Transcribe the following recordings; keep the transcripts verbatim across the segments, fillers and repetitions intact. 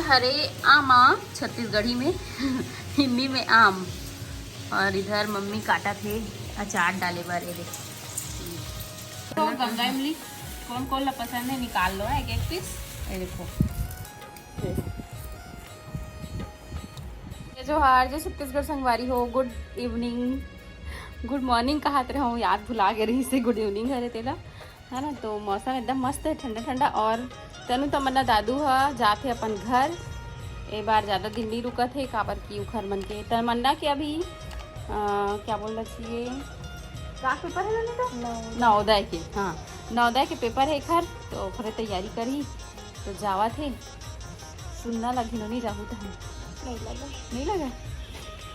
हरे आमा छत्तीसगढ़ी में, हिंदी में आम। और इधर मम्मी काटत हे अचार डाले बर। ये देखो, तो गंगा इमली कौन कौन ला पसंद है, निकाल लो एक एक पीस। ये देखो, ये जोहार, जय छत्तीसगढ़ संगवारी हो, गुड इवनिंग, गुड मॉर्निंग कहत रहूँ, याद भुला गे रहिस हे गुड इवनिंग हरे तेला, है ना। तो मौसम एकदम मस्त है, ठंडा ठंडा। और तनु तमन्ना दादू ह जाथे अपन घर, ए बार ज़्यादा दिन नहीं रुकत हे, काबर कि उखर मन के, तमन्ना के अभी अ, क्या बोलना चाहिए, का पेपर है नन्नी का? नवोदय। नवोदय के, हाँ, नवोदय के पेपर है एखर, तो ओखरे तैयारी करही, तो जावत हे। सुन्ना लगी नो, नहीं जाहू तो हम। नहीं लगा। नहीं लगा?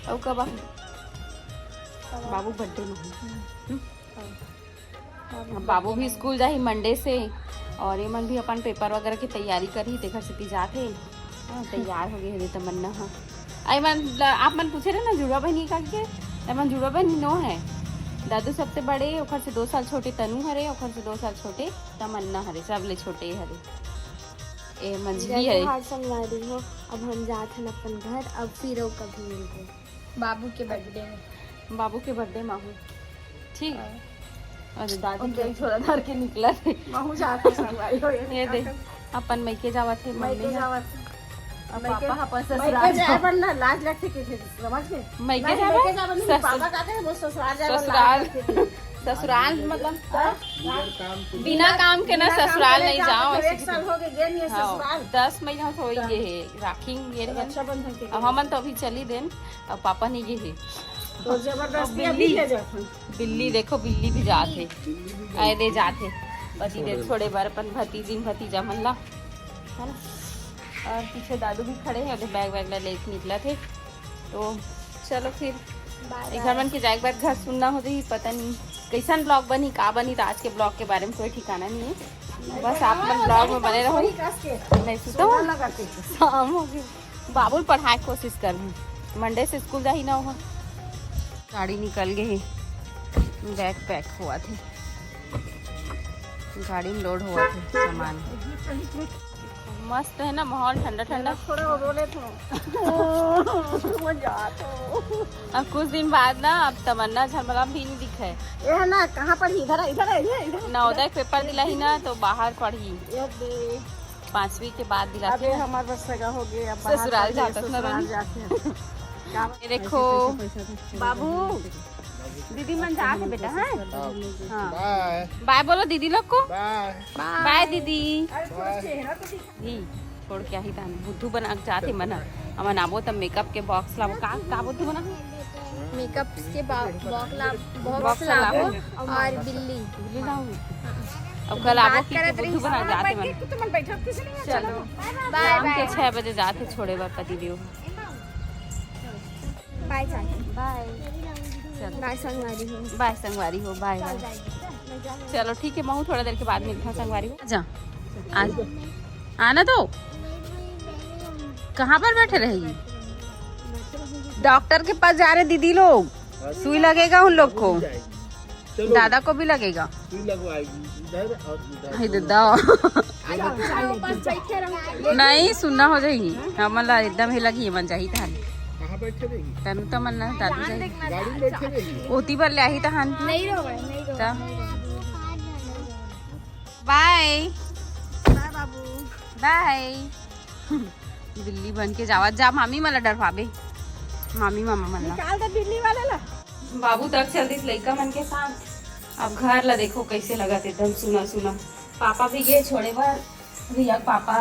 अउ कब आ? कब आ? बाबू बर्थडे में हूँ। हम्म। हम्म? हाँ। बाबू अब बाबू भी स्कूल जाही मंडे से, और ये मन भी अपन पेपर वगैरह की तैयारी करही, तेखर सेती जात हे। हाँ, तैयार हो गए हे तमन्ना। हाँ, आई मन ल-, आप मन पूछे रहे ना जुड़वा बहनी का के, त मन जुड़वा बहनी नो है। दादू सबसे बड़े, ओखर से दो साल छोटे तनु हरे, ओखर से दो साल छोटे तमन्ना हरे, सबले छोटे हरे। ए मंझली जय हरे। जोहार संगवारी हो, अब हम जात हन अपन घर, अब फिर कभी मिलबो। बाबू के बर्थडे में। बाबू के बर्थडे में आहू। ठीक। हाँ। अरे दादी ओके। के झोला धर के निकला थे। महू जात हूँ संगवारी हो, ये ये दे, अपन मइके जावत हे, मइके मम्मी ह। जावत हे। अब मइके, पापा ह अपन मइके ससुराल जाए जावत। बर ना लाज लगथे के थे, समझ गए? मइके नहीं, जाए मइके बर? जाए बर नहीं, ससुर-, पापा कहते हैं वो ससुराल जाए बर ससुराल। लाज लगथे के। ससुराल मतलब हाँ? बिना काम के ना बिना काम ससुराल के नहीं नहीं जाओ, जाओ, ऐसे एक साल हो गए, गए नहीं है हाँ, ससुराल। दस महीना तो हो ही गए है, राखी में गए रहे। रक्षाबंधन के अब दिन। हमन तो अभी चली देन, अब पापा नहीं गए है। तो जबरदस्ती अब अभी बिल्ली। ले जाओ। बिल्ली देखो, बिल्ली भी जात है। आए दे जात है। पति दे छोड़े बर अपन भतीजिन भतीजा मन ला, है ना? और पीछे दादू भी खड़े हैं, अभी बैग वैग ला लेके निकला थे। तो चलो फिर, बाय एक बाय। घर मन के जाए के बाद घर सुनना हो जाही, पता नहीं कैसन ब्लॉग बनी, का बनी, तो आज के ब्लॉग के बारे में कोई ठिकाना नहीं है। बस आप मन ब्लॉग में बने रहो। मैं सुता हूँ, शाम हो गई। बाबू ल पढ़ाए के कोशिश करहूँ, मंडे से स्कूल जाही ना ओहा। गाड़ी निकल गए हे, बैग पैक हुआ थे, गाड़ी में लोड हुआ थे सामान। मस्त है ना माहौल, ठंडा ठंडा। थोड़ा रो ले थोड़ा। वो जा तो। अब कुछ दिन बाद ना अब तमन्ना झलमला भी नहीं दिखे। ये है ना, कहाँ पर? इधर है, इधर है, इधर है, इधर। नवोदय के पेपर दिलाही ना तो बाहर पढ़ही। ये दे। पांचवी के बाद दिलाथे अबे ना। हमार बस सगा हो गए, अब बाहर ससुराल पढ़िए, जातस ना ससुराल रानी। जाते हैं। का ये देखो। ऐसे, ऐसे पैसा तो बाबू, दीदी मन जात है बेटा, हैं? हाँ। बाय। बाय बोलो दीदी लोग को। बाय। बाय दीदी। अरे थोड़ा बाय। चेहरा तो दिखा। ही छोड़ के आही तान बुद्धू बना के जाते मन। हमन आबो तब मेकअप के बॉक्स लाबो। का, का बुद्धू बना? मेकअप के बा-, बॉक्स ला-, बॉक्स बॉक्स लाबो लाबो। और बिल्ली। बिल्ली लाऊंगी। अब कल आबो बात की करत बुद्धू रही। बना जाते मन। तू तो मन बैठो, किसी नहीं है, चलो। चलो। बाय, शाम के बाय। छह बजे जाते छोड़े बर पति देव। बाय चाची। बाय। चलो। बाय संगवारी हो। बाय संगवारी हो, बाय, बाय। चलो ठीक है, महू थोड़ा देर के बाद मिलता हूँ संगवारी हो। जा, आ, आना तो। कहाँ पर बैठे रहेगी? डॉक्टर के पास जा रहे दीदी लोग, सुई लगेगा उन लोग को। चलो। दादा को भी लगेगा। सुई लगवाएगी इधर और इधर, हे दोनों दादा। दोनों। नहीं, सुनना हो जाही। हमन ला एकदम ही लगी, मन जाही थान। कहाँ बैठे रहेगी? तनु तो मन ना, दादू जाही। गाड़ी में बैठे रहेगी। ओती बर ले आही तहान। नहीं रो भाई, नहीं रो। ता? बाय। बाय बाबू। बाय। बिल्ली बन के जावत जा, मामी मन ला डरवाबे, मामी मामा मन ला। निकाल दे बिल्ली वाले ला। बाबू तक चल दिस लइका मन के साथ। अब घर ला देखो कैसे लगत, एकदम सुना सुना। पापा भी गए छोड़े बर, भैया के पापा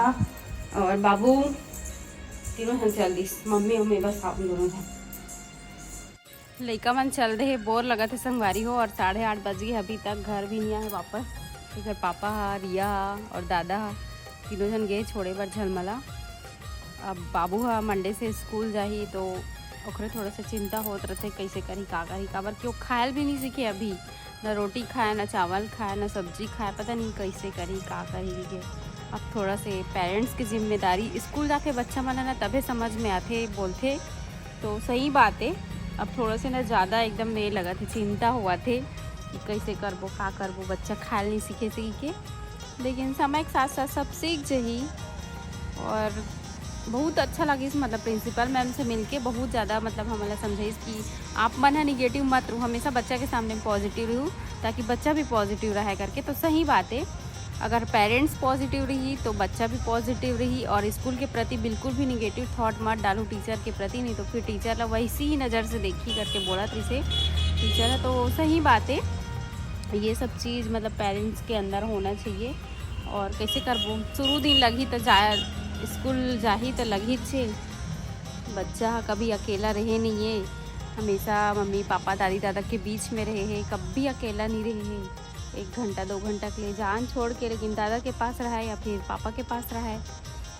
और बाबू तीनों झन चल दिस, मम्मी अउ मैं बस हम दोनों झन। लइका मन चल दे हे, बोर लगत हे संगवारी हो, और साढ़े आठ बज गए, अभी तक घर भी नहीं आए वापस। इधर पापा हा, रिया हा और दादा हा, तीनों झन गए छोड़े बर झलमला। अब बाबू हा मंडे से स्कूल जाही, तो ओकरे थोड़ा सा चिंता होत रथे, कैसे करही, का करही, काबर कि वो खायल भी नहीं सीखे अभी, ना रोटी खाए, ना चावल खाए, ना सब्जी खाए, पता नहीं कैसे करही, का करही के। अब थोड़ा से पेरेंट्स की जिम्मेदारी, स्कूल जाके बच्चा मन है ना, तभे समझ में आथे, बोलथे, तो सही बात है। अब थोड़ा से ना ज़्यादा एकदम ये लगत हे, चिंता होवत हे कि कैसे करबो, का करबो, बच्चा खायल नहीं सीखे, सीखे के। लेकिन समय के साथ साथ सब सीख जही। और बहुत अच्छा लगिस, मतलब प्रिंसिपल मैम से मिलके बहुत ज़्यादा, मतलब हमन ला समझाइस कि आप मन ह निगेटिव मत रहू, हमेशा बच्चा के सामने पॉजिटिव रहू, ताकि बच्चा भी पॉजिटिव रहे करके। तो सही बात है, अगर पेरेंट्स पॉजिटिव रही तो बच्चा भी पॉजिटिव रही, और स्कूल के प्रति बिल्कुल भी निगेटिव थॉट मत डालू टीचर के प्रति, नहीं तो फिर टीचर ला वैसी ही नज़र से देखी करके बोलत रहिसे टीचर ह। तो सही बात है, ये सब चीज़ मतलब पेरेंट्स के अंदर होना चाहिए। और कैसे करबो, शुरू दिन लगही तो जा, स्कूल जाही तो लगही छे। बच्चा ह कभी अकेला रहे नहीं है, हमेशा मम्मी पापा दादी दादा के बीच में रहे है, कभी अकेला नहीं रहे है। एक घंटा दो घंटा के लिए जान छोड़ के, लेकिन दादा के पास रहा है या फिर पापा के पास रहा है,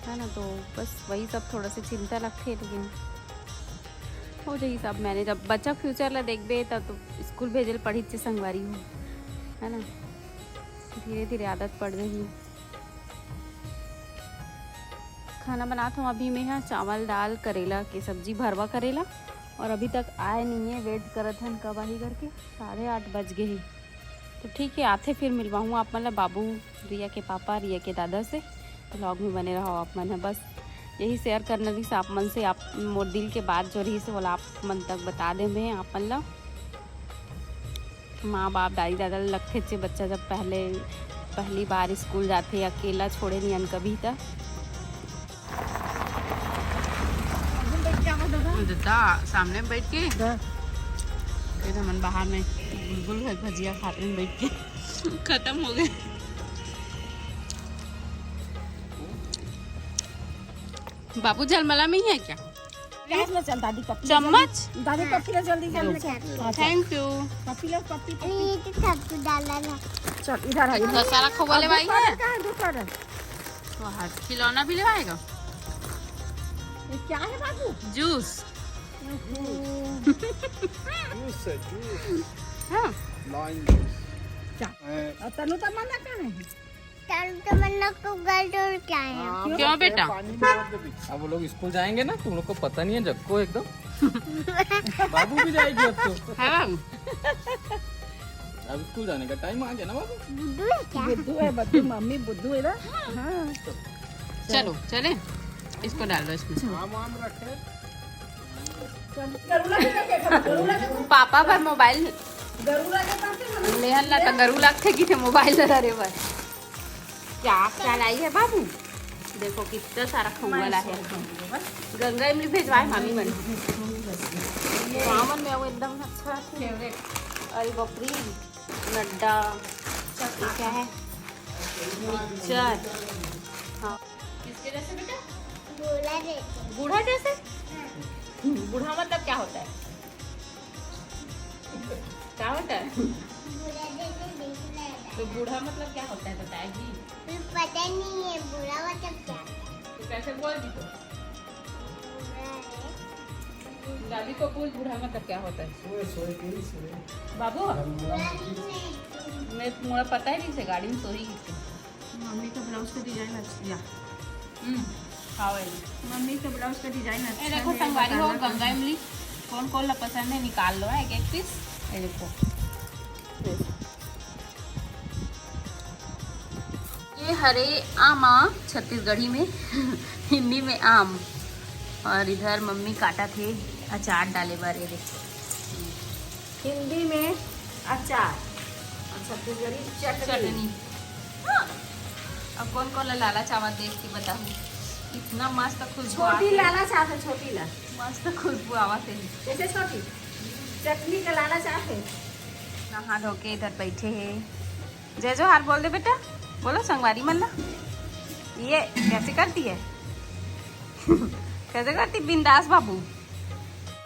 है ना। तो बस वही सब थोड़ा सा चिंता लगथे, लेकिन हो जाही सब मैनेज। अब बच्चा फ्यूचर ला देखबे तब तो स्कूल भेजे ल पड़ही चे संगवारी हो, है ना, धीरे धीरे आदत पड़ जाही। खाना बनात हूँ अभी मैं, हाँ, चावल दाल करेला के सब्जी, भरवा करेला, और अभी तक आए नहीं है, वेट करत हन कब आही करके। साढ़े आठ बज गए ही। तो ठीक है, आथे फिर मिलवाहूँ आप मन ला बाबू, रिया के पापा, रिया के दादा से। ब्लॉग में बने रहो आप मन ह। बस यही शेयर करना रहिस आप मन से, आप मोर दिल के बात जो रहिस ओला आप मन तक बता दे मैं आप मन ला। माँ बाप दादी दादा ल लगथे चे बच्चा जब पहले पहली बार स्कूल जाथे, अकेला छोड़े नहीं अन कभी त। दादा सामने में बैठ के, फिर हमन बाहर में बुलबुल घर भजिया खाते में बैठ के खत्म हो गए। बाबू झलमला में ही है क्या? गैस में चल, दादी पप्पी चम्मच? दादी पप्पी ला जल्दी जल्दी। Thank you. पप्पी ला, पप्पी, पप्पी। ये तो सब कुछ डाला ना। चल, इधर आ, इधर। इतना सारा खोवा लेवाई है। कहाँ है, दूसरा है? तो हाथ खिलौना भी लेवाएगा। ये क्या है बाबू? जूस। जूस है, जूस। हाँ। Line juice. क्या? हैं। और तनु तो मना कर रहे हैं। तनु तो मना को गल जोड़ के आए हैं। हाँ, क्यों? क्यों बेटा? पानी में और दे दे। अब वो लोग स्कूल जाएंगे ना, तुम लोग को पता नहीं है जग को एकदम। बाबू भी जाएगी अब तो। है बाबू? अब स्कूल जाने का टाइम आ गया ना बाबू। बुद्धू है क्या? बुद्धू है, बुद्धू, मम्मी बुद्धू है ना। हाँ। चलो चले, इसको डाल दो इसमें। आम वाम रखे। पापा पर मोबाइल। नेहन ला तो गरू लगथे कि मोबाइल ला धरे बर। क्या क्या लाई है बाबू? देखो कितना सारा खौवा ला है। गंगा इमली भेजवाए मामी मन। गाँव मन में वो एकदम अच्छा फेवरेट। अरे बाप रे, नड्डा, ये क्या है? मिक्सचर। हाँ। किसके जैसे बेटा? बूढ़ा जैसे। बूढ़ा जैसे? बूढ़ा मतलब क्या होता है? क्या होता है? बूढ़ा जैसे दिखने तो बूढ़ा मतलब क्या होता है, बताएगी? मुझे पता नहीं है बूढ़ा मतलब क्या होता है। तो कैसे बोल दी तो? बूढ़ा है। दादी को बोल, बूढ़ा मतलब क्या होता है? सोए, सोए के ही सोए। बाबू, बूढ़ा नहीं है। मैं, मोला पता ही नहीं से गाड़ी में सोई। मम्मी का ब्लाउज का डिजाइन अच्छा, या। हम्म, हाँ भाई। मम्मी का ब्लाउज का डिजाइन अच्छा ये देखो है, संगवारी हो, बताना गंगा कहाँ। इमली कौन कौन ला पसंद है, निकाल लो एक एक पीस। ये देखो, ये हरे आमा छत्तीसगढ़ी में, हिंदी में आम। और इधर मम्मी काटा थे अचार डाले बर, ये देखो। हिंदी में अचार और छत्तीसगढ़ी चटनी। चटनी। हाँ। अब कौन कौन ला लाला चावल देख के बताऊँ, इतना मस्त खुशबू छोटी आथे। लाला चावल, छोटी ला। मस्त खुशबू आवा थे। जैसे छोटी चटनी का लाला चावल। नहा धो के इधर बैठे हैं। जय जोहार बोल दे बेटा, बोलो संगवारी मन ला। ये कैसे करती है? कैसे करती बिंदास बाबू?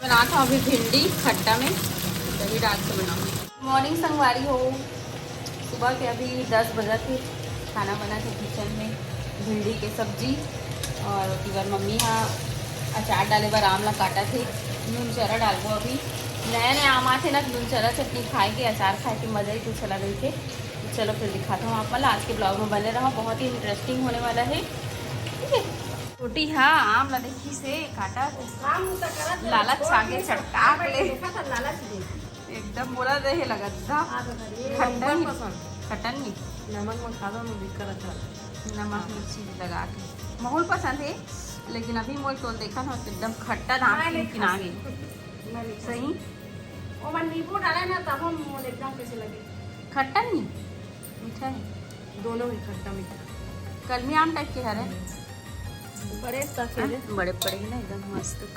बनात हूँ अभी भिंडी खट्टा में दही डाल के बनाऊँ। मॉर्निंग संगवारी हो, सुबह के अभी दस बजत हे, खाना बनत हे किचन में, भिंडी के सब्जी। और इधर मम्मी हा अचार डाले बर आम ला काटत हे, नून चरा डालबो अभी। नया नया आम आथे ना, नून चरा चटनी खाए के, अचार खाए के मजा ही कुछ अलग रहिथे। तो चलो फिर दिखाता हूँ आप मन ला, आज के ब्लॉग में बने रहो, बहुत ही इंटरेस्टिंग होने वाला है। ठीक है, छोटी हा आम ला देखी से काटा, लालच छा गे चटकाक ले। एकदम मोला रहे लगत था। खट्टा नहीं, खट्टा नहीं। नमक में खा लो ना, दिक्कत अच्छा। नमक मिर्ची लगा के माहौल पसंद है। लेकिन अभी मोर तोल देखा ना, तो एकदम खट्टा दांत मैं नहीं किन किन आ गई। मैं नहीं सही। वो मन नींबू डाले ना, तब हम मोर एकदम कैसे लगे। खट्टा नहीं, मीठा है। दोनों ही खट्टा मीठा। कलमी आम टाइप के हरे। बड़े सा हाँ, बड़े बड़े ही ना, एकदम मस्त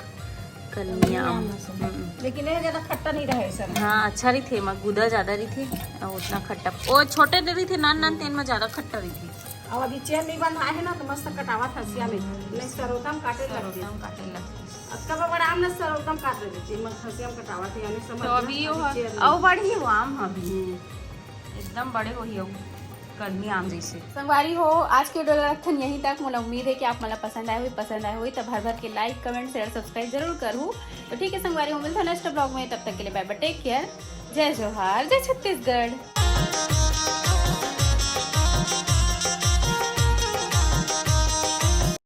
कलमी आम। हम्म। लेकिन ये ज्यादा खट्टा नहीं रहे सर। हाँ, अच्छा रहिथे, एमा गुदा ज्यादा रहिथे और उतना खट्टा। वो छोटे रहिथे, नान नान, तेन में ज्यादा खट्टा रहिथे। और अभी चेन नहीं बंधा है ना, तो मस्त कटावत हंसिया में। नहीं, सरोतम काटे लगते। सरोतम काटे लगते। अब कब बड़ा आम ना सरोतम काट लेते, मत हंसिया में कटावत है, यानी समझ तो अभी ना, वो अभी चेन अब बड़ी हो आम अभी। एकदम बड़े होही हो, कलमी आम जैसे। संगवारी हो, आज के वीडियो ला रखथन यहीं तक। मोला उम्मीद है कि आप मन ला पसंद आए हुई, पसंद आए हुई तब भर भर के लाइक, कमेंट, शेयर, सब्सक्राइब जरूर करहू। तो ठीक है संगवारी हो, मिलता नेक्स्ट ब्लॉग में, तब तक के लिए बाय बाय, टेक केयर, जय जोहार, जय छत्तीसगढ़।